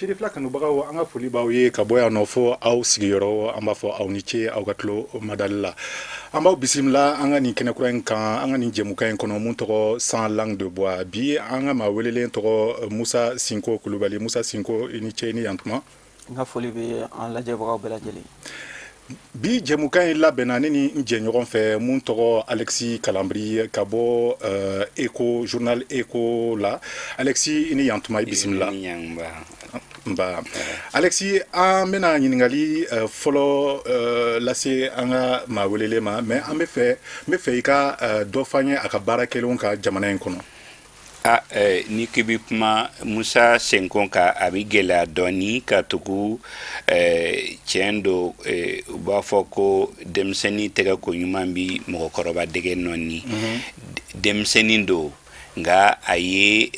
Sirifila kanubagaw, an ka foli b'aw ye ka bɔ yan nɔ fo aw sigiyɔrɔ. An b'a fɔ aw ni ce aw ka tulo madali la. An b'aw bisimila an ka nin kɛnɛkura in kan, an ka nin jɛmukan in kɔnɔ mun tɔgɔ Sans langue de bois. Bi, an ka maa welelen tɔgɔ Musa Sinko Kulubali. Musa Sinko, i ni ce, i ni yantuma. N ka foli bɛ an lajɛbagaw bɛɛ lajɛlen. Bi jɛmukan in labɛnna ne ni n jɛɲɔgɔn fɛ mun tɔgɔ Alexis Kalanbiri ka bɔ Eco, journal Eco la. Alexis, i ni yantuma, i bisimila. Nba Alexis, an bɛna ɲininkali fɔlɔ lase an ka maa welelen ma, mais an bɛ fɛ n bɛ fɛ i ka dɔ fɔ an ye a ka baara kɛlenw ka jamana in kɔnɔ. A ni k'i bɛ kuma Musa Senko kan, a bɛ gɛlɛya dɔɔni ka tugu tiɲɛ don. U b'a fɔ ko denmisɛnnin tɛgɛ ko ɲuman bi mɔgɔkɔrɔba dɛgɛ nɔɔni. Denmisɛnnin don, nka a ye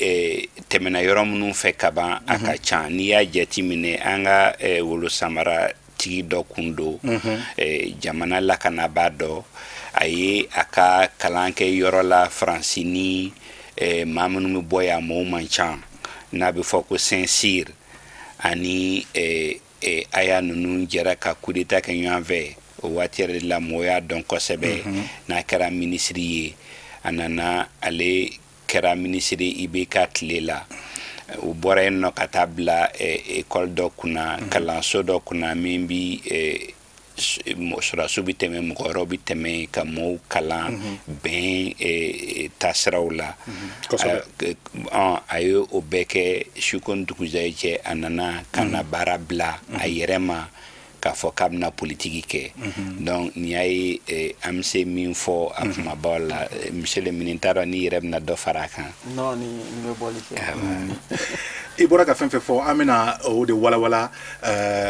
tɛmɛna yɔrɔ minnu fɛ kaban, a ka ca. N'i y'a jate minɛ, an ka wolo samara tigi dɔ kun don, jamana lakanabaa dɔ. A ye a ka kalan kɛ yɔrɔ la Faransi ni maa minnu bɛ bɔ yan, mɔgɔw man ca, n'a bɛ fɔ ko Saint-Cyr ani Aya ninnu jɛra ka coup d'état kɛ ɲɔgɔn fɛ. O waati yɛrɛ de la mɔgɔw y'a dɔn kosɛbɛ. N'a kɛra minisiri ye, a nana, ale kɛra minisiri IBK tile la. U bɔra yen nɔ ka taa bila école dɔ kunna, kalanso dɔ kunna min bi sɔrɔdasiw bɛ tɛmɛ, mɔgɔ wɛrɛw bɛ tɛmɛ ka mɔgɔw kalan bɛn taasiraw la. A ye o bɛɛ kɛ. Su ko ni dugujɛ cɛ, a nana ka na baara bila a yɛrɛ ma k'a fɔ k'a bɛna politiki kɛ. Donc nin y'a ye, an bɛ se min fɔ a kumabaw la. Monsieur le ministre, t'a dɔn n'i yɛrɛ bɛna dɔ fara a kan. Non, ni bɛ bɔli kɛ. I bɔra ka fɛn fɛn fɔ, an bɛna o de walawala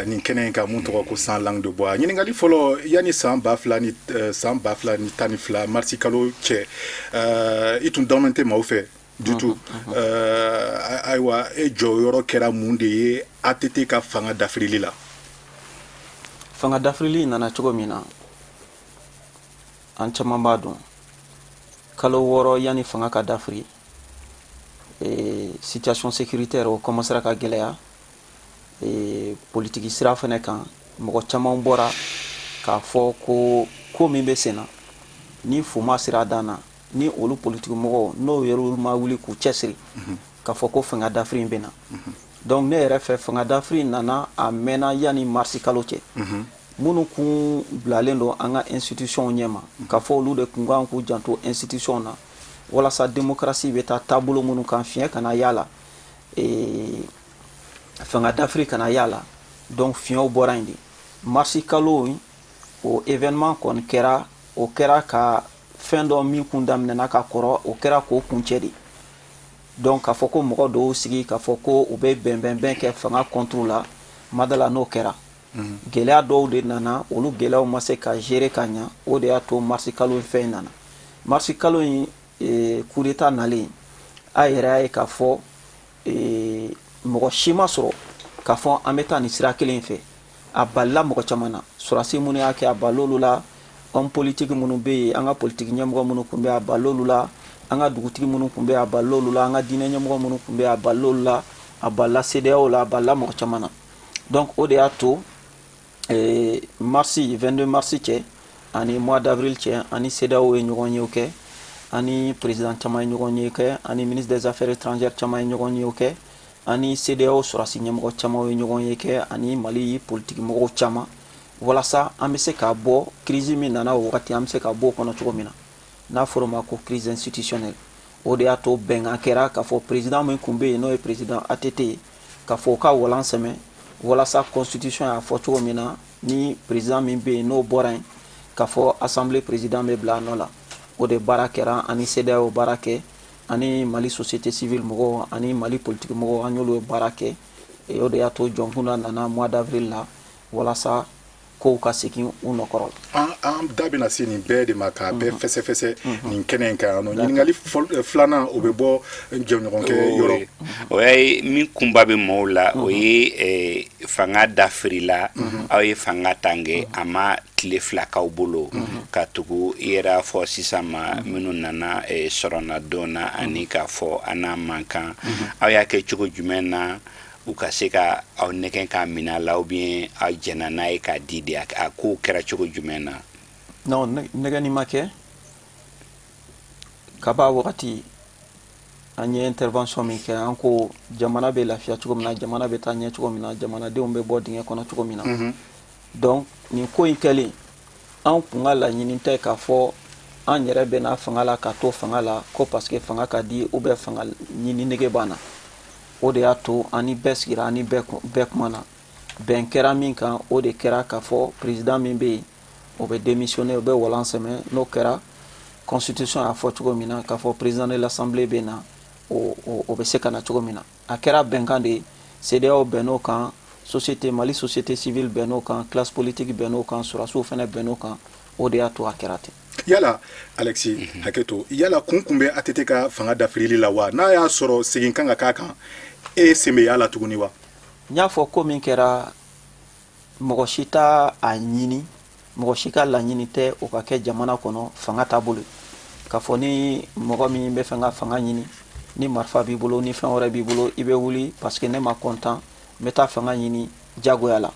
nin kɛnɛ in kan mun tɔgɔ ko Sans langue de bois. Ɲininkali fɔlɔ: yanni san 2012 marisi kalo cɛ, i tun dɔnnen tɛ maaw fɛ du tout. Ayiwa, e jɔyɔrɔ kɛra mun de ye ATT ka fanga dafirili la? Fanga dafirili nana cogo min na, an caman b'a dɔn. Kalo 6 yanni fanga ka dafiri, situation sécuritaire o commencera ka gɛlɛya. Politiki sira fana kan, mɔgɔ caman bɔra k'a fɔ ko ko min bɛ sen na ni foma sira dan na, ni olu politiki mɔgɔw n'o yɛrɛ ma wuli k'u cɛsiri k'a fɔ ko fanga dafiri in bɛ na. Donc ne yɛrɛ fɛ, fanga dafiri nana, a mɛnna yanni marisi kalo cɛ. Minnu kun bilalen don an ka institution ɲɛma, k'a fɔ olu de kun kan k'u janto institution na walasa démocratie bɛ taa taabolo minnu kan, fiɲɛ kana y'a la, fanga dafiri kana y'a la. Donc fiɲɛw bɔra yen de. Marisi kalo in, o événement kɔni kɛra, o kɛra ka fɛn dɔ min kun daminɛna ka kɔrɔ, o kɛra k'o kuncɛ de. Donc k'a fɔ ko mɔgɔ dɔw sigi k'a fɔ ko u bɛ bɛnbɛnbɛn kɛ fanga contre la, madala n'o kɛra, gɛlɛya dɔw de nana. Olu gɛlɛyaw ma se ka gérer ka ɲa, o de y'a to marisi kalo fɛn in nana. Marisi kalo in, coup d'état nalen, a yɛrɛ y'a ye k'a fɔ mɔgɔ si ma sɔrɔ k'a fɔ an bɛ taa nin sira kelen fɛ. A balila mɔgɔ caman na. Sɔrɔdasi minnu y'a kɛ, a bal'olu la. Homme politique minnu bɛ yen, an ka politiki ɲɛmɔgɔ minnu tun bɛ yen, a bal'olu la. An ka dugutigi minnu tun bɛ yen, a bal'olu la. An ka diinɛ ɲɛmɔgɔ minnu tun bɛ yen, a bal'olu la. A balila CEDEAO la, a balila mɔgɔ caman na. Donc o de y'a to marsi 22 marsi cɛ ani mois d'avril cɛ, ani CEDEAO ye ɲɔgɔn ye kɛ, ani président caman ye ɲɔgɔn ye kɛ, ani ministre des Affaires étrangères caman ye ɲɔgɔn ye kɛ, ani CEDEAO sɔrɔdasi ɲɛmɔgɔ caman ye ɲɔgɔn ye kɛ, ani Mali politiki mɔgɔw caman, walasa an bɛ se ka bɔ crise min nana o wagati, an bɛ se ka bɔ o kɔnɔ cogo min na, n'a fɔra o ma ko crise institutionnelle. O de y'a to bɛnkan kɛra k'a fɔ président min tun bɛ yen, n'o ye président ATT ye, k'a fɔ o ka walan sɛmɛ walasa constitution y'a fɔ cogo min na, ni président min bɛ yen n'o bɔra yen, k'a fɔ assemblée président bɛ bila a nɔ la. O de baara kɛra ani CEDEAO baara kɛ, ani Mali société civile mɔgɔw, ani Mali politique mɔgɔw, an y'olu baara kɛ. O de y'a to Jɔnkunda nana mois d'avril la walasa kow ka segin u nɔkɔrɔ la. An da bɛna se nin bɛɛ de ma k'a bɛɛ fɛsɛfɛsɛ nin kɛnɛ in kan yan nɔ. Ɲininkali filanan, o bɛ bɔ jɛɲɔgɔnkɛ yɔrɔ. O ye min kunba bɛ maaw la, o ye fanga dafirila, aw ye fanga tange, a ma tile 2 k'aw bolo ka tugu i yɛrɛ fɔ sisan ma minnu nana sɔrɔna don na, ani k'a fɔ an n'a man kan. Aw y'a kɛ cogo jumɛn na u ka se ka aw nɛgɛn k'a minɛ a la, ou bien aw jɛnna n'a ye k'a di de? A kow kɛra cogo jumɛn na? Non, nɛgɛnni ma kɛ. Kaba wagati, an ye intervention min kɛ, an ko jamana bɛ lafiya cogo min na, jamana bɛ taa ɲɛ cogo min na, jamanadenw bɛ bɔ dingɛ kɔnɔ cogo min na. Donc nin ko in kɛlen, an kun ka laɲini tɛ k'a fɔ an yɛrɛ bɛ na fanga la ka to fanga la ko parce que fanga ka di ou bien fanga ɲini nege b'an na. O de y'a to an ni bɛɛ sigira, an ni bɛɛ kumana. Bɛn kɛra min kan, o de kɛra k'a fɔ président min bɛ yen, o bɛ démissionner, o bɛ walan sɛmɛ. N'o kɛra, constitution y'a fɔ cogo min na k'a fɔ président de l'assemblée bɛ na, o bɛ se ka na cogo min na. A kɛra bɛnkan de ye. CEDEAO bɛnn'o kan, société Mali société civile bɛnn'o kan, classe politique bɛnn'o kan, sɔrɔdasiw fana bɛnn'o kan. O de y'a to a kɛra ten. Yala Alexis, hakɛ to, yala kun bɛ ATT ka fanga dafirili la wa? N'a y'a sɔrɔ segin kan ka k'a kan, e sen bɛ y'a la tuguni wa? N y'a fɔ ko min kɛra, mɔgɔ si t'a a ɲini, mɔgɔ si ka laɲini tɛ o ka kɛ jamana kɔnɔ fanga taabolo ye, k'a fɔ ni mɔgɔ min bɛ fɛ ka fanga ɲini, ni marifa b'i bolo, ni fɛn wɛrɛ b'i bolo, i bɛ wuli parce que ne ma content, n bɛ taa fanga ɲini jagoya la.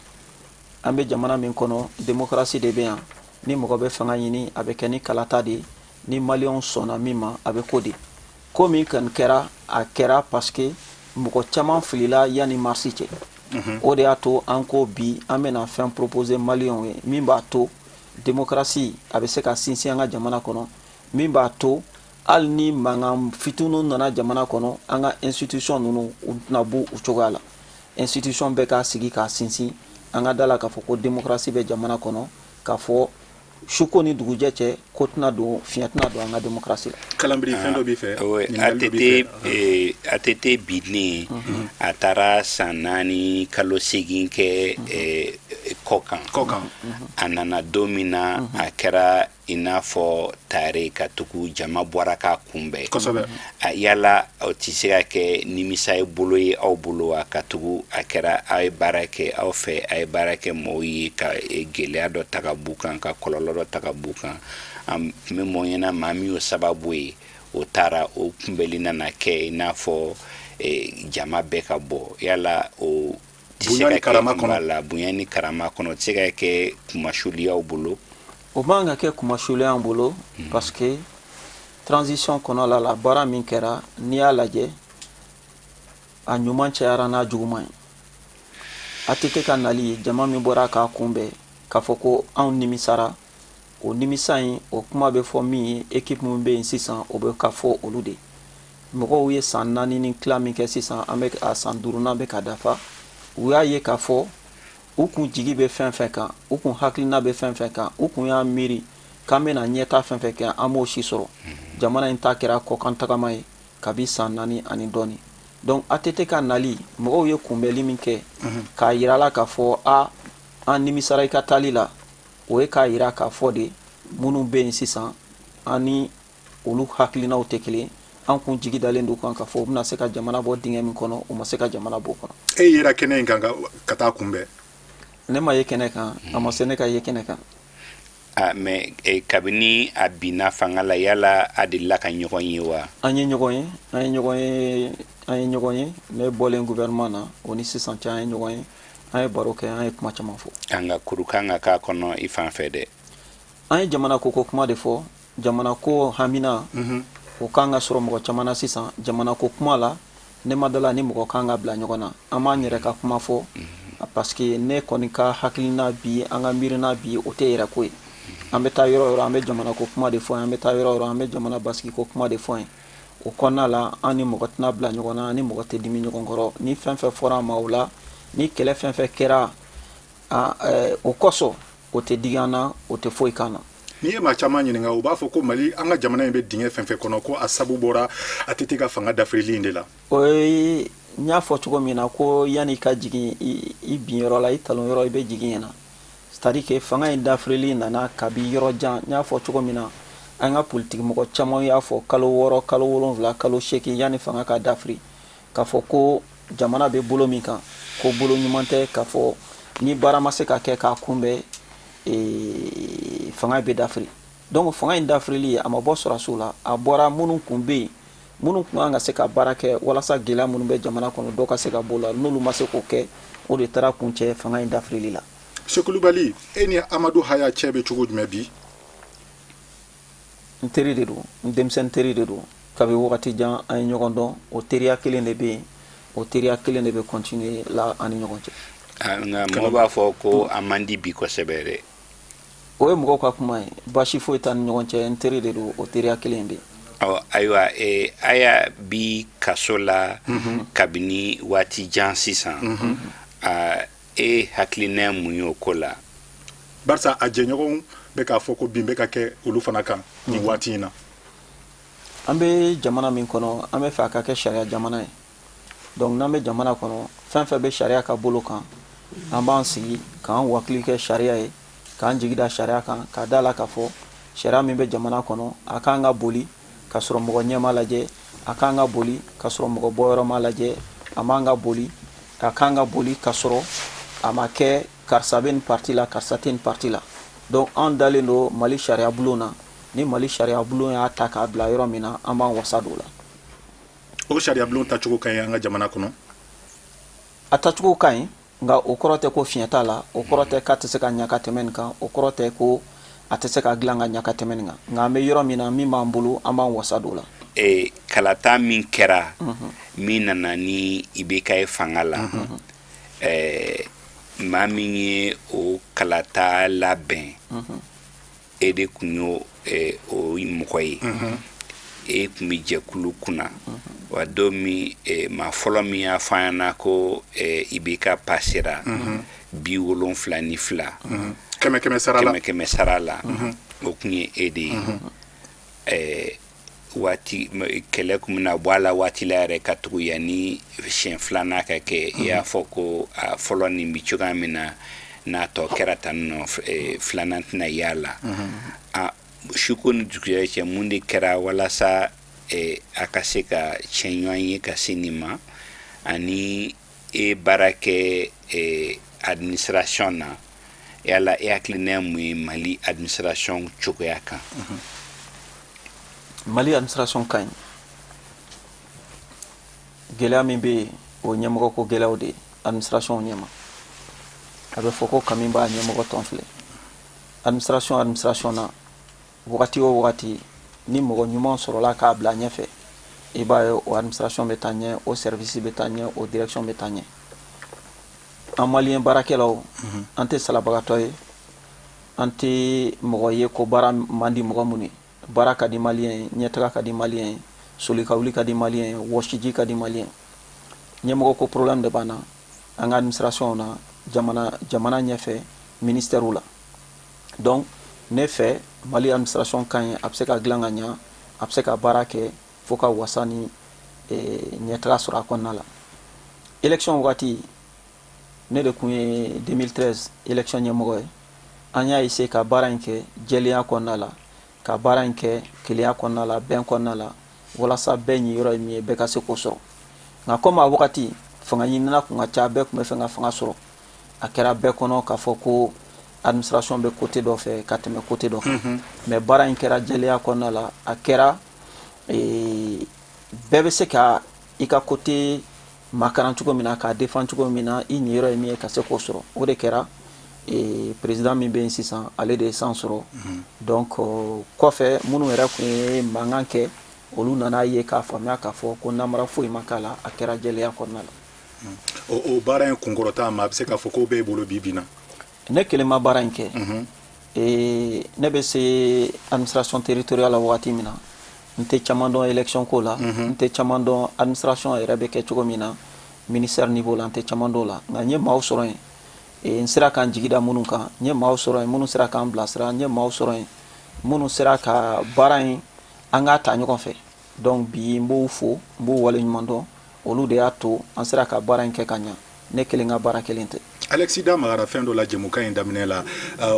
An bɛ jamana min kɔnɔ, démocratie de bɛ yan. Ni mɔgɔ bɛ fanga ɲini, a bɛ kɛ ni kalata de ye. Ni maliyɛnw sɔnna min ma, a bɛ ko de. Ko min kɔni kɛra, a kɛra parce que mɔgɔ caman filila yanni marisi cɛ. O de y'a to an ko bi an bɛna fɛn proposer maliyɛnw ye min b'a to démocratie a bɛ se ka sinsin an ka jamana kɔnɔ, min b'a to hali ni mankan fitininw nana jamana kɔnɔ, an ka institution ninnu, u tɛna bɔ u cogoya la. Institution bɛɛ k'a sigi k'a sinsin, an ka da la k'a fɔ ko démocratie bɛ jamana kɔnɔ, k'a fɔ su ko ni dugujɛ cɛ ko tɛna don, fiɲɛ tɛna don an ka démocratie la. Kalanbiri, fɛn dɔ b'i fɛ? ATT binnen, a taara san 4 kalo 8 kɛ kɔkan. Kɔkan. A nana don min na, a kɛra i n'a fɔ tare ka tugu jama bɔra k'a kunbɛn. Yala o tɛ se ka kɛ nimisa ye bolo ye aw bolo wa? Ka tugu a kɛra aw ye baara kɛ aw fɛ, a ye baara kɛ mɔgɔw ye ka gɛlɛya dɔ ta ka b'u kan, ka kɔlɔlɔ dɔ ta ka b'u kan. An tun bɛ mɔgɔ ɲɛna maa min y'o sababu ye, o taara, o kunbɛli nana kɛ i n'a fɔ jama bɛɛ ka bɔ. Yala o tɛ se ka kɛ la bonya ni karama kɔnɔ, o tɛ se ka kɛ kunmasuliyaw bolo? O man ka kɛ kunmasuliya bolo, parce que transition kɔnɔla la, baara min kɛra, n'i y'a lajɛ, a ɲuman cayara n'a juguman ye. ATT ka nali, jama min bɔra k'a kunbɛn, k'a fɔ ko anw nimisara, o nimisa in, o kuma bɛ fɔ min ye, équipe min bɛ yen sisan, o bɛ ka fɔ olu de. Mɔgɔw ye san 4 ni tila min kɛ sisan, an bɛ a san duurunan bɛ ka dafa, u y'a ye k'a fɔ u kun jigi bɛ fɛn fɛn kan, u kun hakilina bɛ fɛn fɛn kan, u kun y'a miiri k'an bɛna ɲɛta fɛn fɛn kɛ, an b'o si sɔrɔ. Jamana in ta kɛra kɔkan tagama ye kabi san 4 ani dɔɔni. Donc ATT ka nali, mɔgɔw ye kunbɛli min kɛ k'a yira la k'a fɔ a an nimisara i ka taali la, o ye k'a yira k'a fɔ de minnu bɛ yen sisan, an ni olu hakilinaw tɛ kelen. An kun jigi dalen don kan k'a fɔ u bɛna se ka jamana bɔ dingɛ min kɔnɔ, u ma se ka jamana bɔ kɔnɔ. E yera kɛnɛ in kan ka taa kunbɛn? Ne ma ye kɛnɛ kan, a ma se ne ka ye kɛnɛ kan. Ah, mais kabini a binna fanga la, yala a delila ka ɲɔgɔn ye wa? An ye ɲɔgɔn ye, an ye ɲɔgɔn ye, an ye ɲɔgɔn ye. Ne bɔlen gouvernement na, o ni sisan cɛ, an ye ɲɔgɔn ye, an ye baro kɛ, an ye kuma caman fɔ. An ka kuru kan ka k'a kɔnɔ i fan fɛ dɛ. An ye jamana ko ko kuma de fɔ. Jamana ko hamina, o kan ka sɔrɔ mɔgɔ caman na sisan. Jamana ko kuma la, ne ma dala ni mɔgɔ kan ka bila ɲɔgɔn na. An b'an yɛrɛ ka kuma fɔ, parce que ne kɔni ka hakilina bi, an ka miirina bi, o tɛ yɛrɛ ko ye. An bɛ taa yɔrɔ yɔrɔ, an bɛ jamana ko kuma de fɔ. An bɛ taa yɔrɔ yɔrɔ, an bɛ jamana basigi ko kuma de fɔ. Yen O kɔnɔna la, an ni mɔgɔ tɛna bila ɲɔgɔn na, an ni mɔgɔ tɛ dimi ɲɔgɔn kɔrɔ. Ni fɛn fɛn fɔra an ma o la, ni kɛlɛ fɛn fɛn kɛra o kosɔn, o tɛ digi an na, o tɛ foyi k'an na. N'i ye maa caman ɲininka, u b'a fɔ ko Mali, an ka jamana in bɛ dingɛ fɛn fɛn kɔnɔ, ko a sabu bɔra ATT ka fanga dafirili in de la. O ye n y'a fɔ cogo min na ko yanni ka jigin i bin yɔrɔ la, i talon yɔrɔ, i bɛ jigin yen na. C'est à dire que fanga in dafirili nana kabi yɔrɔ jan. N y'a fɔ cogo min na, an ka politiki mɔgɔ caman y'a fɔ kalo 6, kalo 7, kalo 8 yanni fanga ka dafiri, k'a fɔ ko jamana bɛ bolo min kan, ko bolo ɲuman tɛ, k'a fɔ ni baara ma se ka kɛ k'a kunbɛn, fanga bɛ dafiri. Donc fanga in dafirili, a ma bɔ sɔrɔsiw la, a bɔra minnu kun bɛ yen, minnu kun kan ka se ka baara kɛ walasa gɛlɛya minnu bɛ jamana kɔnɔ, dɔ ka se ka bɔ la, n'olu ma se k'o kɛ, o de taara kuncɛ fanga in dafirili la. Sekulubali, e ni Amadu Haya cɛ bɛ cogo jumɛn bi? N teri de don, n denmisɛnnin teri de don. Kabi wagati jan an ye ɲɔgɔn dɔn. O teriya kelen de bɛ yen, o teriya kelen de bɛ continuer la an ni ɲɔgɔn cɛ. Nka mɔgɔ b'a fɔ ko a man di bi kosɛbɛ dɛ. O ye mɔgɔw ka kuma ye. Baasi foyi t'an ni ɲɔgɔn cɛ. N teri de don, o teriya kelen bɛ yen. Ɔ ayiwa, Aya bi kaso la kabini waati jan sisan. E hakilina ye mun ye o ko la? Barisa a jɛɲɔgɔnw bɛ k'a fɔ ko bin bɛ ka kɛ olu fana kan nin waati in na. An bɛ jamana min kɔnɔ, an bɛ fɛ a ka kɛ sariya jamana ye. Donc n'an bɛ jamana kɔnɔ, fɛn fɛn bɛ sariya ka bolo kan, an b'an sigi k'an wakili kɛ sariya ye, k'an jigi da sariya kan, ka da la k'a fɔ sariya min bɛ jamana kɔnɔ, a k'an ka boli ka sɔrɔ mɔgɔ ɲɛ ma lajɛ, a k'an ka boli ka sɔrɔ mɔgɔ bɔyɔrɔ ma lajɛ, a man ka boli, a k'an ka boli ka sɔrɔ a ma kɛ karisa bɛ nin parti la, karisa tɛ nin parti la. Donc an dalen don Mali sariya bulon na. Ni Mali sariya bulon y'a ta k'a bila yɔrɔ min na, an b'an wasa don o la. O sariya bulon tacogo ka ɲi an ka jamana kɔnɔ? A tacogo ka ɲi, nka o kɔrɔ tɛ ko fiɲɛ t'a la, o kɔrɔ tɛ k'a tɛ se ka ɲa ka tɛmɛ nin kan, o kɔrɔ tɛ ko a tɛ se ka dilan ka ɲa ka tɛmɛ nin kan. Nka an bɛ yɔrɔ min na, min b'an bolo, an b'an wasa don o la. Kalata min kɛra, min nana ni IBK ye fanga la, maa min ye o kalata labɛn, e de tun y'o o mɔgɔ ye. E tun bɛ jɛkulu kunna wa. Don min maa fɔlɔ min y'a fɔ an ɲɛna ko IBK pasera 72 kɛmɛ kɛmɛ sara la, kɛmɛ kɛmɛ sara la, o tun ye e de ye. Waati kɛlɛ tun bɛna bɔ a la waati la yɛrɛ, ka tugu yanni siɲɛ filanan ka kɛ, i y'a fɔ ko a fɔlɔ nin bi cogoya min na, n'a tɔ kɛra tan nɔ, filanan tɛna y'a la. A suko ni dugujɛ cɛ, mun de kɛra walasa a ka se ka tiɲɛ ɲɔgɔn ye ka se nin ma? Ani e baara kɛ administration na, yala e hakilina ye mun ye Mali administration cogoya kan? Mali administration ka ɲi. Gɛlɛya min bɛ yen, o ɲɛmɔgɔ ko gɛlɛyaw de ye administration ɲɛma. A bɛ fɔ ko kami b'a ɲɛmɔgɔ tɔn filɛ. Administration na, wagati o wagati, ni mɔgɔ ɲuman sɔrɔla k'a bila ɲɛfɛ, i b'a ye o administration bɛ taa ɲɛ, o service bɛ taa ɲɛ, o direction bɛ taa ɲɛ. An maliyɛn baarakɛlaw, an tɛ salabagatɔ ye, an tɛ mɔgɔ ye ko baara man di mɔgɔ minnu ye. Baara ka di maliyɛn ye, ɲɛtaga ka di maliyɛn ye, soli ka wuli ka di maliyɛn ye, wɔsiji ka di maliyɛn ye. Ɲɛmɔgɔ ko problème de b'an na an ka administration na, jamana ɲɛfɛ, ministère la. Donc ne fɛ, Mali administration ka ɲi, a bɛ se ka dilan ka ɲa, a bɛ se ka baara kɛ fo ka wasa ni ɲɛtaga sɔrɔ a kɔnɔna la. Élection wagati, ne de kun ye 2013 élection ɲɛmɔgɔ ye. An y'a essayer ka baara in kɛ jɛlenya kɔnɔna la, ka baara in kɛ kelenya kɔnɔna la, bɛn kɔnɔna la, walasa bɛɛ ɲiyɔrɔ ye min ye, bɛɛ ka se k'o sɔrɔ. Nka komi a wagati fanga ɲinina kun ka ca, bɛɛ tun bɛ fɛ ka fanga sɔrɔ, a kɛra bɛɛ kɔnɔ k'a fɔ ko administration bɛ côté dɔ fɛ ka tɛmɛ côté dɔ kan. Mais baara in kɛra jɛlenya kɔnɔna la, a kɛra bɛɛ bɛ se ka i ka côté makaran cogo min na, k'a défend cogo min na, i ɲiyɔrɔ ye min ye, ka se k'o sɔrɔ. O de kɛra. Président min bɛ yen sisan, ale de ye san sɔrɔ. Donc kɔfɛ, minnu yɛrɛ tun ye mankan kɛ, olu nana ye k'a faamuya k'a fɔ ko namara foyi ma k'a la, a kɛra jɛlenya kɔnɔna la. O baara in kunkɔrɔta ma, a bɛ se k'a fɔ k'o b'e bolo bi bi na? Ne kelen ma baara in kɛ. Ne bɛ se administration territoriale la wagati min na, N tɛ caman dɔn élection ko la, n tɛ caman dɔn administration yɛrɛ bɛ kɛ cogo min na ministère niveau la, n tɛ caman dɔn o la. Nka n ye maaw sɔrɔ yen, n sera k'an jigi da minnu kan. N ye maaw sɔrɔ yen minnu sera k'an bilasira. N ye maaw sɔrɔ yen minnu sera ka baara in an k'a ta ɲɔgɔn fɛ. Donc bi n b'u fo, n b'u waleɲuman dɔn. Olu de y'a to an sera ka baara in kɛ ka ɲa. Ne kelen ka baara kelen tɛ. Alexis da magara fɛn dɔ la jɛmukan in daminɛ la.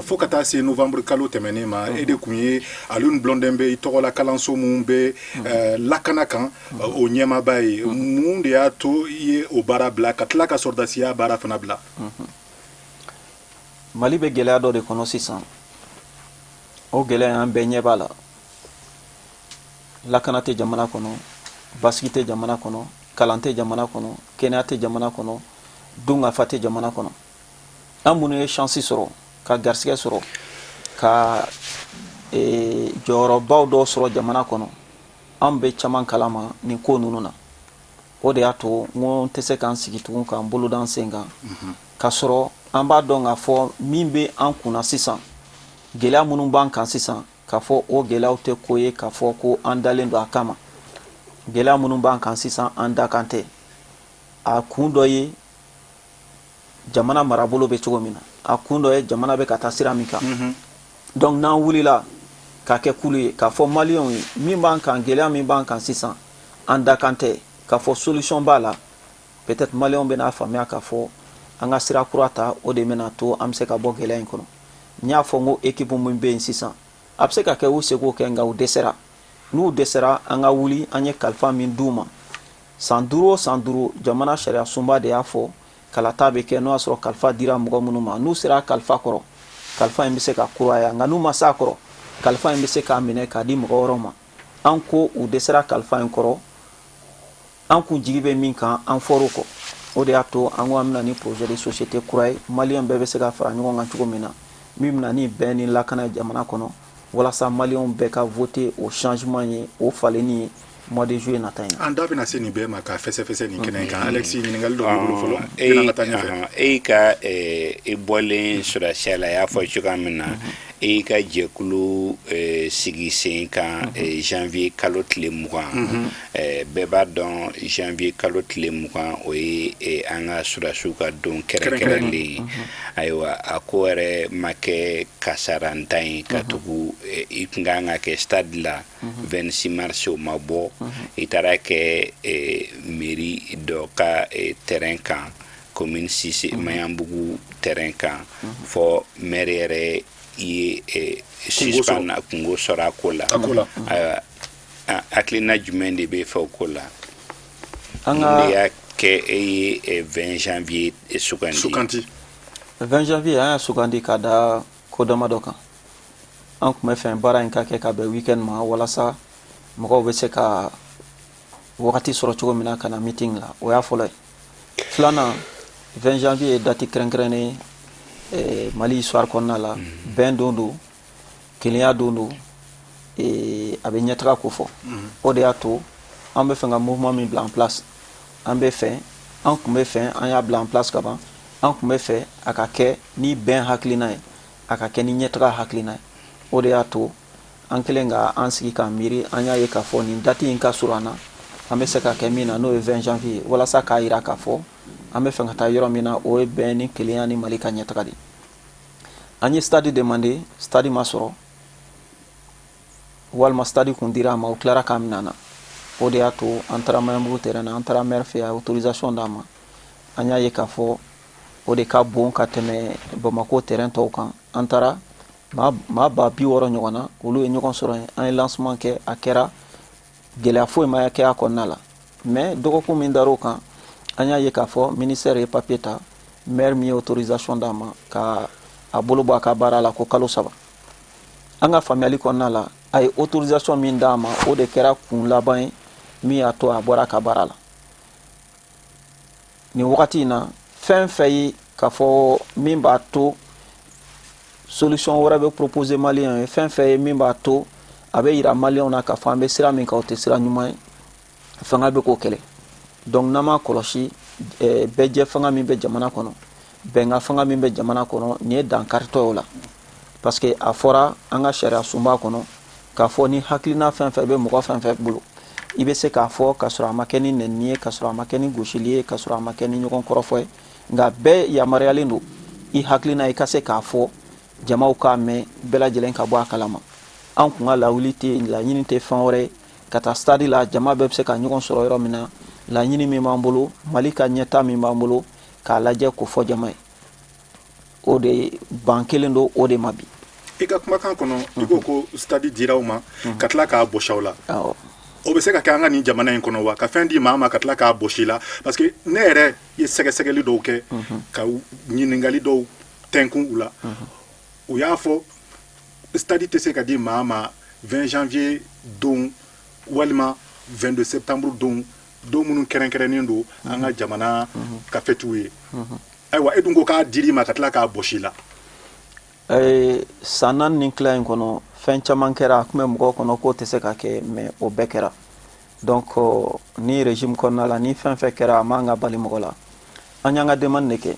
Fo ka taa se novembre kalo tɛmɛnen ma, e de kun ye Alioune Blondin Beye tɔgɔla kalanso mun bɛ lakana kan, o ɲɛmaaba ye. Mun de y'a to i ye o baara bila ka tila ka sɔrɔdasiya baara fana bila? Mali bɛ gɛlɛya dɔ de kɔnɔ sisan. O gɛlɛya, an bɛɛ ɲɛ b'a la. Lakana tɛ jamana kɔnɔ, basigi tɛ jamana kɔnɔ, kalan tɛ jamana kɔnɔ, kɛnɛya tɛ jamana kɔnɔ, dunkafa tɛ jamana kɔnɔ. An minnu ye chance sɔrɔ ka garisɛgɛ sɔrɔ ka jɔyɔrɔbaw dɔw sɔrɔ jamana kɔnɔ, an bɛ caman kalama nin ko ninnu na. O de y'a to n ko n tɛ se k'an sigi tugun k'an bolo da n sen kan k'a sɔrɔ an b'a dɔn k'a fɔ min bɛ an kunna sisan, gɛlɛya minnu b'an kan sisan, k'a fɔ o gɛlɛyaw tɛ ko ye k'a fɔ ko an dalen don a kama. Gɛlɛya minnu b'an kan sisan, an dakan tɛ. A kun dɔ ye jamana marabolo bɛ cogo min na, a kun dɔ ye jamana bɛ ka taa sira min kan. Donc n'an wulila ka kɛ kulu ye k'a fɔ Maliyɛnw ye min b'an kan, gɛlɛya min b'an kan sisan, an dakan tɛ, k'a fɔ solution b'a la, peut-être Maliyɛnw bɛna faamuya k'a fɔ an ka sira kura ta, o de bɛna to an bɛ se ka bɔ gɛlɛya in kɔnɔ. N y'a fɔ n ko équipe min bɛ yen sisan, a bɛ se ka kɛ u seko kɛ, nka u dɛsɛra. N'u dɛsɛra, an ka wuli. An ye kalifa min d'u ma, san 5 o san 5, jamana sariya sunba de y'a fɔ kalata bɛ kɛ. N'o y'a sɔrɔ kalifa dira mɔgɔ minnu ma, n'u sera kalifa kɔrɔ, kalifa in bɛ se ka kuraya. Nka n'u ma s'a kɔrɔ, kalifa in bɛ se k'a minɛ k'a di mɔgɔ wɛrɛw ma. An ko u dɛsɛra kalifa in kɔrɔ. An kun jigi bɛ min kan, an fɔr'o kɔ. O de y'a to an ko an bɛna ni projet de société kura ye, Maliyɛn bɛɛ bɛ se ka fara ɲɔgɔn kan cogo min na, min bɛna ni bɛn ni lakana jamana kɔnɔ, walasa Maliyɛnw bɛɛ ka voter o changement ye, o falenni ye, mois de juillet nata in na. An da bɛna se nin bɛɛ ma ka fɛsɛfɛsɛ nin kɛnɛ kan. Alexis, ɲininkali dɔ b'i bolo fɔlɔ, yan'an ka taa ɲɛfɛ. E ka e bɔlen sɔrɔdasiya la, a y'a fɔ cogoya min na, e y'i ka jɛkulu sigi sen kan janvier kalo tile 20. Bɛɛ b'a dɔn janvier kalo tile 20, o ye an ka sɔrɔdasiw ka don kɛrɛnkɛrɛnlen ye. Ayiwa, a ko yɛrɛ ma kɛ kasarantan ye, ka tugu i tun kan ka kɛ stade la 26 mars, o ma bɔ, i taara kɛ mairie dɔ ka terrain kan, commune 6, Maɲanbugu terrain kan, fɔ maire yɛrɛ ye suspend, kungo sɔrɔ a ko la. Ayiwa, hakilina jumɛn de bɛ fɛ o ko la? An mun de y'a kɛ e ye 20 janvier sugandi? Sugandi. 20 janvier, an y'a sugandi ka da ko damadɔ kan. An tun bɛ fɛ baara in ka kɛ ka bɛn weekend ma, walasa mɔgɔw bɛ se ka wagati sɔrɔ cogo min na ka na meeting la. O y'a fɔlɔ ye. Filanan, 20 janvier ye date kɛrɛnkɛrɛnnen ye Mali histoire kɔnɔna la. Bɛn don don, kelenya don don, a bɛ ɲɛtaga ko fɔ. O de y'a to an bɛ fɛ ka mouvement min bila en place, an bɛ fɛ, an tun bɛ fɛ, an y'a bila en place ka ban, an tun bɛ fɛ a ka kɛ ni bɛn hakilina ye, a ka kɛ ni ɲɛtaga hakilina ye. O de y'a to an kɛlen ka an sigi k'an miiri, an y'a ye k'a fɔ nin date in ka surun an na, an bɛ se ka kɛ min na, n'o ye 20 janvier ye, walasa k'a yira k'a fɔ an bɛ fɛ ka taa yɔrɔ min na, o ye bɛn ni kelenya ni Mali ka ɲɛtaga de. An ye stade demandé, stade ma sɔrɔ, walima stade kun dira a ma, o tilara k'a minɛ an na. O de y'a to an taara Maɲanbugu terrain na. An taara maire fɛ, a autorisation d'an ma. An y'a ye k'a fɔ o de ka bon ka tɛmɛ Bamako terrain tɔw kan. An taara, maa 60 000 ɲɔgɔn na, olu ye ɲɔgɔn sɔrɔ yen. An ye lancement kɛ, a kɛra, gɛlɛya foyi ma kɛ a kɔnɔna la. Mais dɔgɔkun min dar'o kan, an y'a ye k'a fɔ ministère ye papier ta, maire min ye autorisation d'a ma, ka a bolo bɔ a ka baara la ko kalo 3. An ka faamuyali kɔnɔna la, a ye autorisation min d'a ma, o de kɛra kun laban ye min y'a to a bɔra a ka baara la. Nin wagati in na, fɛn fɛn ye k'a fɔ min b'a to solution wɛrɛ bɛ proposer Maliyɛnw ye, fɛn fɛn ye min b'a to a bɛ yira Maliyɛnw na k'a fɔ an bɛ sira min kan, o tɛ sira ɲuman ye, fanga bɛ k'o kɛlɛ. Donc n'an m'a kɔlɔsi, bɛɛ jɛ fanga min bɛ jamana kɔnɔ, bɛnkan fanga min bɛ jamana kɔnɔ, nin ye dankaritɔ o la, parce que a fɔra an ka sariya sunba kɔnɔ. K'a fɔ ni hakilina fɛn fɛn bɛ mɔgɔ fɛn fɛn bolo, i bɛ se k'a fɔ ka sɔrɔ a ma kɛ ni nɛnini ye, ka sɔrɔ a ma kɛ ni gosili ye, ka sɔrɔ a ma kɛ ni ɲɔgɔn kɔrɔfɔ ye. Nka bɛɛ yamaruyalen don i hakilina, i ka se k'a fɔ, jamaw k'a mɛn, bɛɛ lajɛlen ka bɔ a kalama. An kun ka lawuli tɛ, laɲini tɛ fɛn wɛrɛ ye ka taa stade la, jama bɛɛ bɛ se ka ɲɔgɔn sɔrɔ yɔrɔ min na. Laɲini min b'an bolo, Mali ka ɲɛta min b'an bolo, k'a lajɛ k'o fɔ jama ye, o de ban kelen don o de ma bi. I ka kumakan kɔnɔ, i ko ko stade dira aw ma ka tila k'a bɔsi aw la. O bɛ se ka kɛ an ka nin jamana in kɔnɔ wa, ka fɛn di maa ma ka tila k'a bɔsi la? Parce que ne yɛrɛ ye sɛgɛsɛgɛli dɔw kɛ, ka ɲininkali dɔw tɛnkun u la, u y'a fɔ stade tɛ se ka di maa ma 20 janvier don walima 22 septembre don, don minnu kɛrɛnkɛrɛnnen don an ka jamana ka fɛtiw ye. Ayiwa, e dun ko k'a dir'i ma ka tila k'a bɔsi la. San 4 ni tila in kɔnɔ, fɛn caman kɛra. A tun bɛ mɔgɔw kɔnɔ k'o tɛ se ka kɛ, mais o bɛɛ kɛra. Donc ni régime kɔnɔna la, ni fɛn fɛn kɛra, a man ka bali mɔgɔ la. An y'an ka demande de kɛ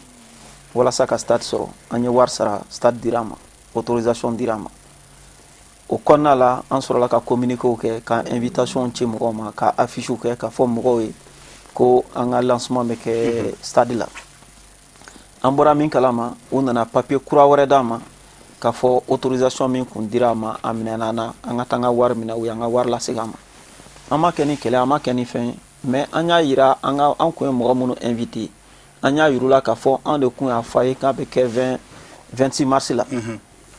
walasa ka stade sɔrɔ. An ye wari sara, stade dira an ma, autorisation dira an ma. O kɔnɔna la, an sɔrɔla ka communiqué kɛ, ka invitation ci mɔgɔw ma, ka affiche kɛ, ka fɔ mɔgɔw ye ko an ka lancement bɛ kɛ stade la. An bɔra min kalama, u nana papier kura wɛrɛ d'an ma k'a fɔ autorisation min kun dira a ma, a minɛna an na, an ka taa an ka wari minɛ. U y'an ka wari lasegin an ma. An ma kɛ ni kɛlɛ, an ma kɛ ni fɛn ye, mais an y'a yira an ka, an kun ye mɔgɔ minnu invité, an y'a yir'u la k'a fɔ an de kun y'a fɔ a ye k'a bɛ kɛ 20 26 mars la.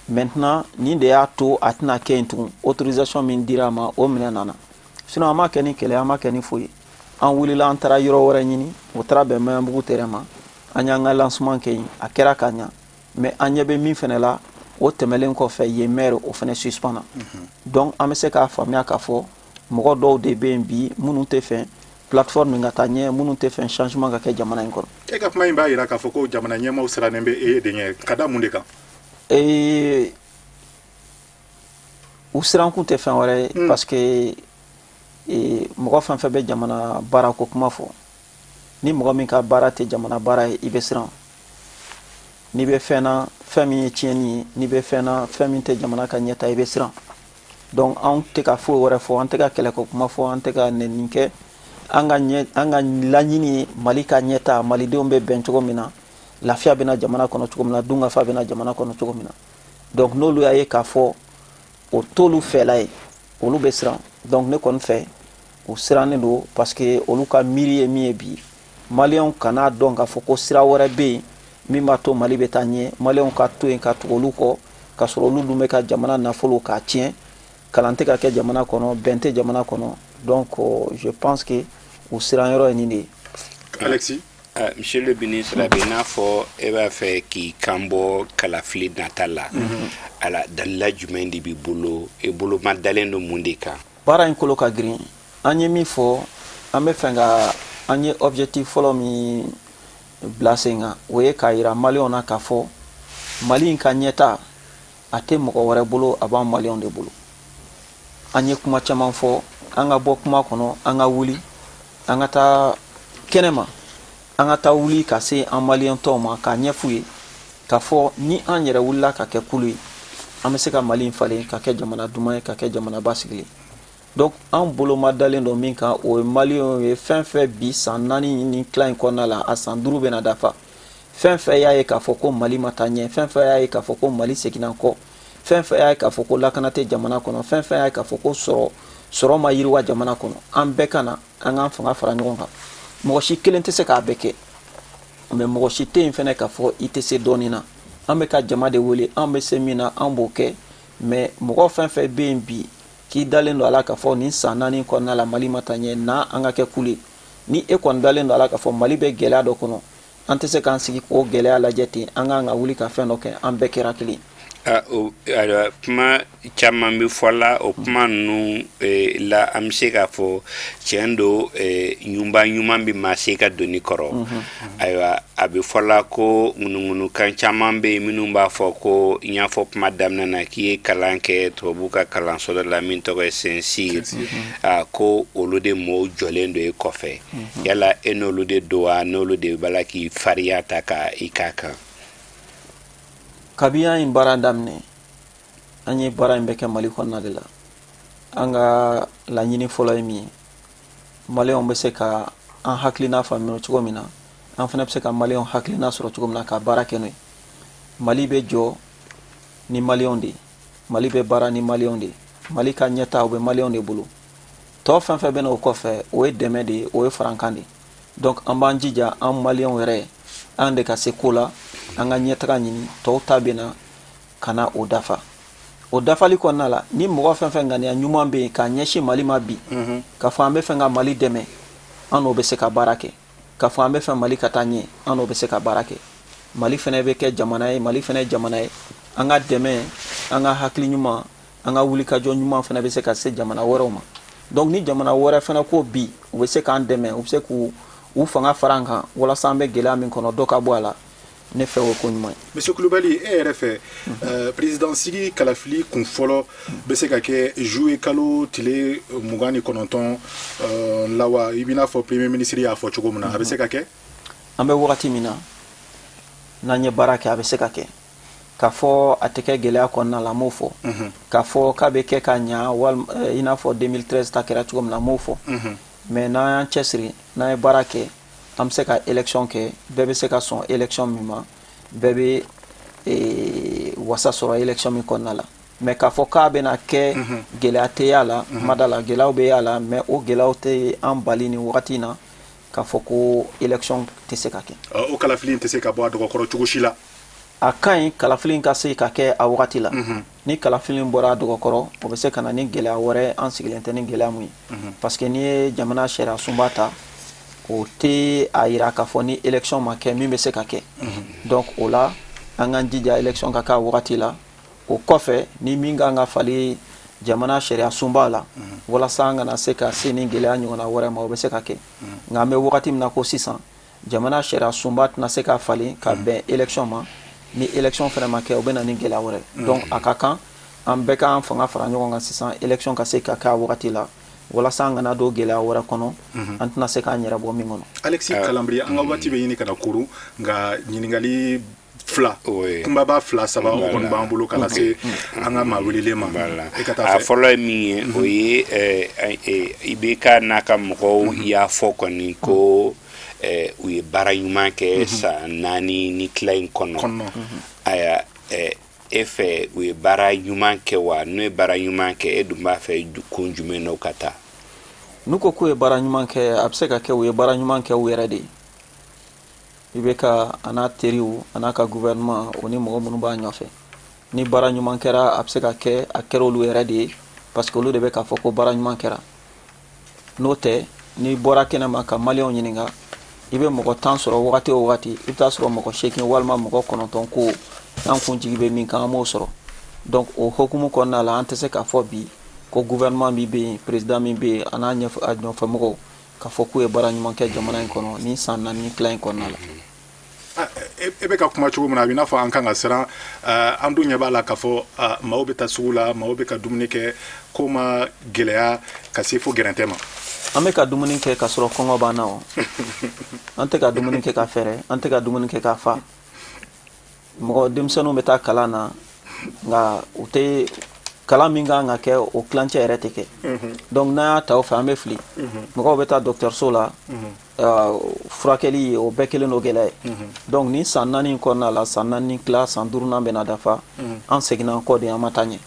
Maintenant, nin de y'a to a tɛna kɛ yen tugun, autorisation min dira a ma, o minɛ nana. Sinon an ma kɛ ni kɛlɛ, an ma kɛ ni foyi ye. An wulila, an taara yɔrɔ wɛrɛ ɲini, o taara bɛn Maɲanbugu terrain ma. An y'an ka lancement kɛ yen, a kɛra ka ɲa. Mais an ɲɛ bɛ min fɛnɛ la, o tɛmɛlen kɔfɛ, yen maire o fɛnɛ suspend na. Donc an bɛ se k'a faamuya k'a fɔ mɔgɔ dɔw de bɛ yen bi minnu tɛ fɛ plateforme ka taa ɲɛ, minnu tɛ fɛ changement ka kɛ jamana in kɔnɔ. E ka kuma in b'a jira k'a fɔ ko jamana ɲɛmaaw sirannen bɛ e de ɲɛ, ka da mun de kan? U sirankun tɛ fɛn wɛrɛ ye, parce que mɔgɔ fɛn fɛn bɛ jamana baara ko kuma fɔ, ni mɔgɔ min ka baara tɛ jamana baara ye, i bɛ siran. N'i bɛ fɛn na, fɛn min ye tiɲɛni ye, n'i bɛ fɛn na, fɛn min tɛ jamana ka ɲɛta, i bɛ siran. Donc anw tɛ ka foyi wɛrɛ fɔ, an tɛ ka kɛlɛko kuma fɔ, an tɛ ka nɛni kɛ. An ka ɲɛ, an ka laɲini ye Mali ka ɲɛta, malidenw bɛ bɛn cogo min na, lafiya bɛna jamana kɔnɔ cogo min na, dunkafa bɛna jamana kɔnɔ cogo min na. Donc n'olu y'a ye k'a fɔ o t'olu fɛla ye, olu bɛ siran. Donc ne kɔni fɛ, u sirannen don, parce que olu ka miiri ye min ye bi, maliyɛnw kana dɔn k'a fɔ ko sira wɛrɛ bɛ yen min b'a to Mali bɛ taa ɲɛ. Maliyɛnw ka to yen ka tugu olu kɔ, ka sɔrɔ olu dun bɛ ka jamana nafolo k'a tiɲɛ, kalan tɛ ka kɛ jamana kɔnɔ, bɛn tɛ jamana kɔnɔ. Donc je pense que u siran yɔrɔ ye nin de ye. Alexis. Monsieur le ministre, a bɛ i n'a fɔ e b'a fɛ k'i kan bɔ kalafili nata la. Ala dalila jumɛn de b'i bolo? E bolo ma dalen don mun de kan? Baara in kolo ka girin. An ye min fɔ, an bɛ fɛ ka, an ye objectif fɔlɔ min bila sen kan, o ye k'a yira maliyɛnw na k'a fɔ Mali in ka ɲɛta, a tɛ mɔgɔ wɛrɛ bolo, a b'an maliyɛnw de bolo. An ye kuma caman fɔ, an ka bɔ kuma kɔnɔ, an ka wuli, an ka taa kɛnɛma, an ka taa wuli ka se an maliyɛn tɔw ma, k'a ɲɛf'u ye k'a fɔ ni an yɛrɛ wulila ka kɛ kulu ye, an bɛ se ka Mali in falen ka kɛ jamana duman ye, ka kɛ jamana basigilen. Donc an bolo ma dalen don min kan, o ye maliyɛnw ye. Fɛn fɛn bi, san 4 ni tila in kɔnɔna la, a san 5 bɛna dafa, fɛn fɛn y'a ye k'a fɔ ko Mali ma taa ɲɛ, fɛn fɛn y'a ye k'a fɔ ko Mali seginna kɔ, fɛn fɛn y'a ye k'a fɔ ko lakana tɛ jamana kɔnɔ, fɛn fɛn y'a ye k'a fɔ ko sɔrɔ ma yiriwa jamana kɔnɔ, an bɛɛ ka na, an k'an fanga fara ɲɔgɔn kan. Mɔgɔ si kelen tɛ se k'a bɛɛ kɛ, mais mɔgɔ si tɛ yen fɛnɛ k'a fɔ i tɛ se dɔɔnin na. An bɛ ka jama de wele, an bɛ se min na, an b'o kɛ. Mais mɔgɔ fɛn fɛn bɛ yen bi k'i dalen don a la k'a fɔ nin san 4 kɔnɔna la Mali ma taa ɲɛ, na an ka kɛ kulu ye. Ni e kɔni dalen don a la k'a fɔ Mali bɛ gɛlɛya dɔ kɔnɔ, an tɛ se k'an sigi k'o gɛlɛya lajɛ ten, an k'an ka wuli ka fɛn dɔ kɛ, an bɛɛ kɛra kelen. Ayiwa, kuma caman bɛ fɔ la o kuma ninnu la. An bɛ se k'a fɔ tiɲɛ don, ɲuman ɲuman bɛ maa se ka doni kɔrɔ. Ayiwa, a bɛ fɔ la ko ŋunuŋunukan caman bɛ yen minnu b'a fɔ ko n y'a fɔ kuma daminɛ na k'i ye kalan kɛ tubabu ka kalanso dɔ la min tɔgɔ ye Saint-Cyr, ko olu de mɔɔw jɔlen don e kɔfɛ. Yala e n'olu de don wa, n'olu de b'a la k'i farinya ta ka i k'a kan? Kabi an ye baara daminɛ, an ye baara in bɛɛ kɛ Mali kɔnɔna de la. An ka laɲini fɔlɔ ye min ye, Maliyɛnw bɛ se ka an hakilina faamuya cogo min na, an fana bɛ se ka Maliyɛnw hakilina sɔrɔ cogo min na ka baara kɛ n'o ye. Mali bɛ jɔ ni Maliyɛnw de ye, Mali bɛ baara ni Maliyɛnw de ye, Mali ka ɲɛta, o bɛ Maliyɛnw de bolo. Tɔ fɛn fɛn bɛ na o kɔfɛ, o ye dɛmɛ de ye, o ye farankan de ye. Donc an b'an jija, an Maliyɛnw yɛrɛ, an de ka se ko la, an ka ɲɛtaga ɲini. Tɔw ta bɛ na ka na o dafa. O dafali kɔnɔna la, ni mɔgɔ fɛn fɛn ŋaniya ɲuman bɛ yen k'a ɲɛsin Mali ma bi, k'a fɔ an bɛ fɛ ka Mali dɛmɛ, an n'o bɛ se ka baara kɛ. K'a fɔ an bɛ fɛ Mali ka taa ɲɛ, an n'o bɛ se ka baara kɛ. Mali fɛnɛ bɛ kɛ jamana ye, Mali fɛnɛ ye jamana ye. An ka dɛmɛ, an ka hakili ɲuman, an ka wulikajɔ ɲuman fɛnɛ bɛ se ka se jamana wɛrɛw ma. Donc ni jamana wɛrɛ fɛnɛ ko bi u bɛ se k'an dɛmɛ, u bɛ se k'u u fanga fara an kan walasa an bɛ gɛlɛya min kɔnɔ, dɔ ka bɔ a la, ne fɛ, o ye ko ɲuman ye. Monsieur Kulubali, e yɛrɛ fɛ, président sigi kalafili kun fɔlɔ bɛ se ka kɛ juillet kalo tile 29 la wa, i b'i n'a fɔ premier ministre y'a fɔ cogo min na, a bɛ se ka kɛ? An bɛ wagati min na, n'an ye baara kɛ, a bɛ se ka kɛ. K'a fɔ a tɛ kɛ gɛlɛya kɔnɔna la, n m'o fɔ. K'a fɔ k'a bɛ kɛ ka ɲa walima i n'a fɔ 2013 ta kɛra cogo min na, n m'o fɔ. Mais n'an y'an cɛsiri, n'an ye baara kɛ, an bɛ se ka élection kɛ, bɛɛ bɛ se ka sɔn élection min ma, bɛɛ bɛ wasa sɔrɔ élection min kɔnɔna la. Mais k'a fɔ k'a bɛna kɛ gɛlɛya tɛ y'a la, ma da la. Gɛlɛyaw bɛ y'a la, mais o gɛlɛyaw tɛ an bali nin wagati in na k'a fɔ ko élection tɛ se ka kɛ. O kalafili tɛ se ka bɔ a dɔgɔkɔrɔ cogo si la? A ka ɲi kalafili ka se ka kɛ a wagati la. Ni kalafili bɔra a dɔgɔkɔrɔ, o bɛ se ka na ni gɛlɛya wɛrɛ, an sigilen tɛ ni gɛlɛya mun ye, parce que n'i ye jamana sariya sunba ta, o tɛ a yira k'a fɔ ni élection ma kɛ, min bɛ se ka kɛ. Donc o la, an k'an jija élection ka kɛ a wagati la. O kɔfɛ, ni min kan ka fali jamana sariya sunba la walasa an kana se ka se ni gɛlɛya ɲɔgɔnna wɛrɛ ma, o bɛ se ka kɛ. Nka an bɛ wagati min na ko sisan, jamana sariya sunba tɛna se ka falen ka bɛn élection ma. Ni élection fana ma kɛ, o bɛ na ni gɛlɛya wɛrɛ. Donc a ka kan an bɛɛ k'an fanga fara ɲɔgɔn kan sisan, élection ka se ka kɛ a wagati la, walasa an kana don gɛlɛya wɛrɛ kɔnɔ, an tɛna se k'an yɛrɛ bɔ min kɔnɔ. Alexis Kalanbiri, an ka waati bɛ ɲini ka na koron, nka ɲininkali fila kunbaba, fila, saba, o kɔni b'an bolo ka lase an ka maa welelen ma. E ka taa. A fɔlɔ ye min ye, o ye IBK n'a ka mɔgɔw y'a fɔ kɔni ko u ye baara ɲuman kɛ san 4 ni tila in kɔnɔ. Ayiwa, e fɛ, u ye baara ɲuman kɛ wa? N'u ye baara ɲuman kɛ, e dun b'a fɛ kun jumɛn n'o ka taa? N'u ko k'u ye baara ɲuman kɛ, a bɛ se ka kɛ u ye baara ɲuman kɛ u yɛrɛ de ye. I bɛ ka a n'a teriw, a n'a ka gouvernement, o ni mɔgɔ minnu b'a nɔfɛ, ni baara ɲuman kɛra, a bɛ se ka kɛ a kɛra olu yɛrɛ de ye, parce que olu de bɛ k'a fɔ ko baara ɲuman kɛra. N'o tɛ, n'i bɔra kɛnɛma ka Maliyɛnw ɲininka, i bɛ mɔgɔ 10 sɔrɔ wagati o wagati, i bɛ taa sɔrɔ mɔgɔ 8 walima mɔgɔ 9 ko an kun jigi bɛ min kan, an m'o sɔrɔ. Donc o hokumu kɔnɔna la, an tɛ se k'a fɔ bi ko gouvernement min bɛ yen, président min bɛ yen, a n'a nɔfɛmɔgɔw, k'a fɔ k'u ye baara ɲuman kɛ jamana in kɔnɔ nin san 4 tila in kɔnɔna la. E bɛ ka kuma cogo min na, a bɛ n'a fɔ an kan ka siran. An dun ɲɛ b'a la k'a fɔ maaw bɛ taa sugu la, maaw bɛ ka dumuni kɛ, ko ma gɛlɛya ka se fo gɛrɛntɛ ma. An bɛ ka dumuni kɛ ka sɔrɔ kɔngɔ b'an na. O an tɛ ka dumuni kɛ ka fɛrɛ, an tɛ ka dumuni kɛ ka fa. Mɔgɔ denmisɛnninw bɛ taa kalan na, nka u tɛ kalan min kan ka kɛ, o tilancɛ yɛrɛ tɛ kɛ. Donc n'an y'a ta o fɛ, an bɛ fili. Mɔgɔw bɛ taa dɔgɔtɔrɔso la, furakɛli, o bɛɛ kelen don gɛlɛya ye. Donc nin san 4 kɔnɔna la, san 4 tila, san duurunan bɛna dafa, an seginna an kɔ de, an ma taa ɲɛ.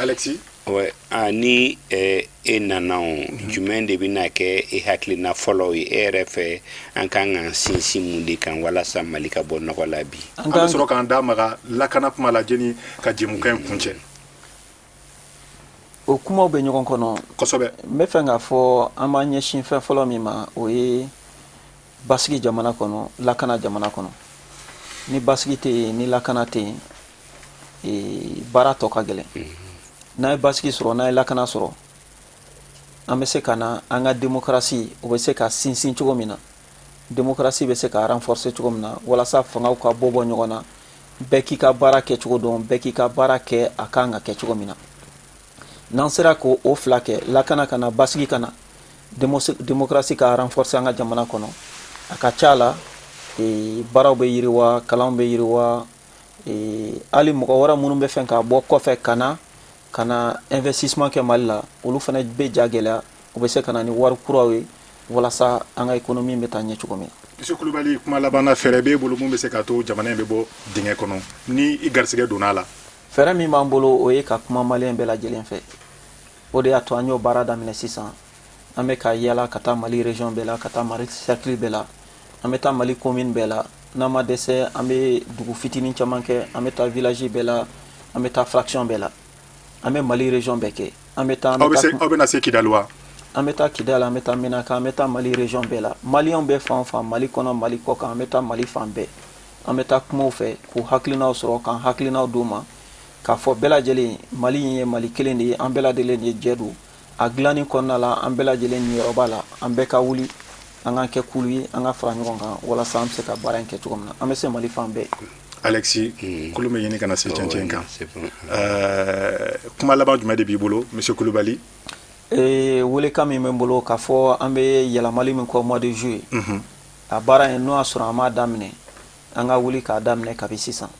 Alexis. Ouais, ni e nana, o jumɛn de bɛna kɛ e hakilina fɔlɔ ye? E yɛrɛ fɛ, an kan k'an sinsin mun de kan walasa Mali ka bɔ nɔgɔ la bi? An bɛ sɔrɔ k'an da maga lakana kuma la jeni ka jɛmukan in kuncɛ. O kumaw bɛ ɲɔgɔn kɔnɔ. Kosɛbɛ. N bɛ fɛ k'a fɔ, an b'an ɲɛsin fɛn fɔlɔ min ma, o ye basigi jamana kɔnɔ, lakana jamana kɔnɔ. Ni basigi tɛ yen, ni lakana tɛ yen, baara tɔ ka gɛlɛn. N'an ye basigi sɔrɔ, n'an ye lakana sɔrɔ, an bɛ se ka na an ka démocratie, o bɛ se ka sinsin cogo min na, démocratie bɛ se ka renforcer cogo min na, walasa fangaw ka bɔ bɔ ɲɔgɔn na, bɛɛ k'i ka baara kɛ cogo dɔn, bɛɛ k'i ka baara kɛ a kan ka kɛ cogo min na. N'an sera k'o o fila kɛ, lakana ka na, basigi ka na, démocratie ka renforcer an ka jamana kɔnɔ, a ka ca la baaraw bɛ yiriwa, kalanw bɛ yiriwa, hali mɔgɔ wɛrɛ minnu bɛ fɛ ka bɔ kɔfɛ ka na ka na investissement kɛ Mali la, olu fana bɛ ja gɛlɛya, u bɛ se ka na ni wari kuraw ye walasa an ka économie bɛ taa ɲɛ cogo min na. Monsieur Kulubali, kuma laban na, fɛɛrɛ b'e bolo mun bɛ se k'a to jamana in bɛ bɔ dingɛ kɔnɔ ni i garisɛgɛ donna a la? Fɛɛrɛ min b'an bolo, o ye ka kuma maliyɛn bɛɛ lajɛlen fɛ. O de y'a to an y'o baara daminɛ sisan. An bɛ ka yala ka taa Mali région bɛɛ la, ka taa Mali cercle bɛɛ la, an bɛ taa Mali commune bɛɛ la. N'an ma dɛsɛ, an bɛ dugu fitinin caman kɛ, an bɛ taa village bɛɛ la, an bɛ taa fraction bɛɛ la, an bɛ Mali région bɛɛ kɛ, an bɛ taa. Aw bɛ se, aw bɛna se Kidali wa? An bɛ taa Kidali, an bɛ taa Menaka, an bɛ taa Mali région bɛɛ la. Maliyɛnw bɛ fan o fan, Mali kɔnɔ, Mali kɔ kan, an bɛ taa Mali fan bɛɛ. An bɛ taa kumaw fɛ k'u hakilinaw sɔrɔ, k'an hakilinaw d'u ma, k'a fɔ bɛɛ lajɛlen, Mali in ye Mali kelen de ye, an bɛɛ lajɛlen de ye jɛ don a dilanni kɔnɔna la, an bɛɛ lajɛlen niyɔrɔ b'a la. An bɛɛ ka wuli, an k'an kɛ kulu ye, an ka fara ɲɔgɔn kan walasa an bɛ se ka baara in kɛ cogo min na. An bɛ se Mali fan bɛɛ. Alexis, kulu bɛ ɲini ka na se cɛncɛn kan. Kuma laban jumɛn de b'i bolo, monsieur Kulubali? Welekan min bɛ n bolo k'a fɔ, an bɛ yɛlɛmali min kɔ mois de juillet, a baara in, n'o y'a sɔrɔ an m'a daminɛ, an ka wuli k'a daminɛ kabi sisan.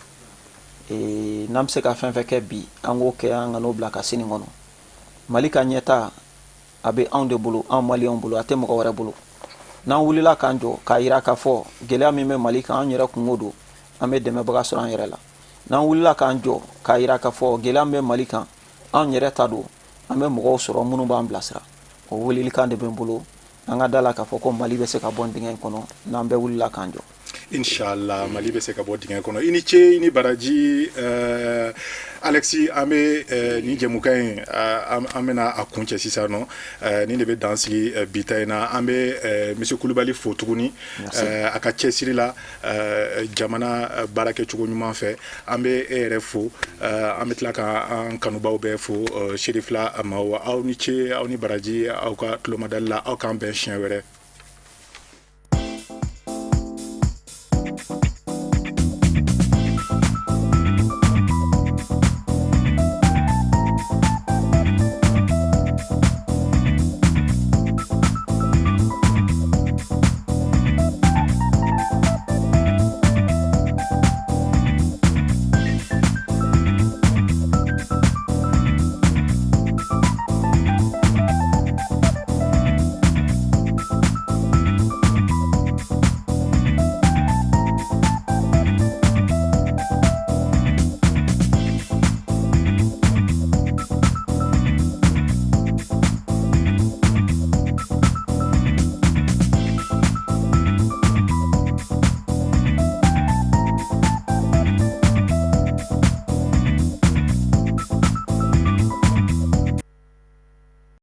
N'an bɛ se ka fɛn fɛn kɛ bi, an k'o kɛ, an ka n'o bila ka sini kɔnɔ. Mali ka ɲɛta, a bɛ anw de bolo, anw maliyɛnw bolo, a tɛ mɔgɔ wɛrɛ bolo. N'an wulila k'an jɔ k'a yira k'a fɔ gɛlɛya min bɛ Mali kan, an yɛrɛ kungo don, an bɛ dɛmɛbaga sɔrɔ an yɛrɛ la. N'an wulila k'an jɔ k'a yira k'a fɔ gɛlɛya min bɛ Mali kan, anw yɛrɛ ta don, an bɛ mɔgɔw sɔrɔ minnu b'an bilasira. O welelikan de bɛ n bolo. An ka da la k'a fɔ ko Mali bɛ se ka bɔ dingɛ in kɔnɔ n'an bɛɛ wulila k'an jɔ. Inshallah, Mali bɛ se ka bɔ dingɛ kɔnɔ. I ni ce, i ni baraji, Alexis. An bɛ nin jɛmukan in, an bɛna a kuncɛ sisan nɔ. Nin de bɛ dan sigi bi ta in na. An bɛ monsieur Kulubali fo tuguni a ka cɛsiri la jamana baara kɛcogo ɲuman fɛ. An bɛ e yɛrɛ fo, an bɛ tila ka an kanubaw bɛɛ fo, Serifila maaw. Aw ni ce, aw ni baraji, aw ka tulomadali la. Aw k'an bɛn siɲɛ wɛrɛ.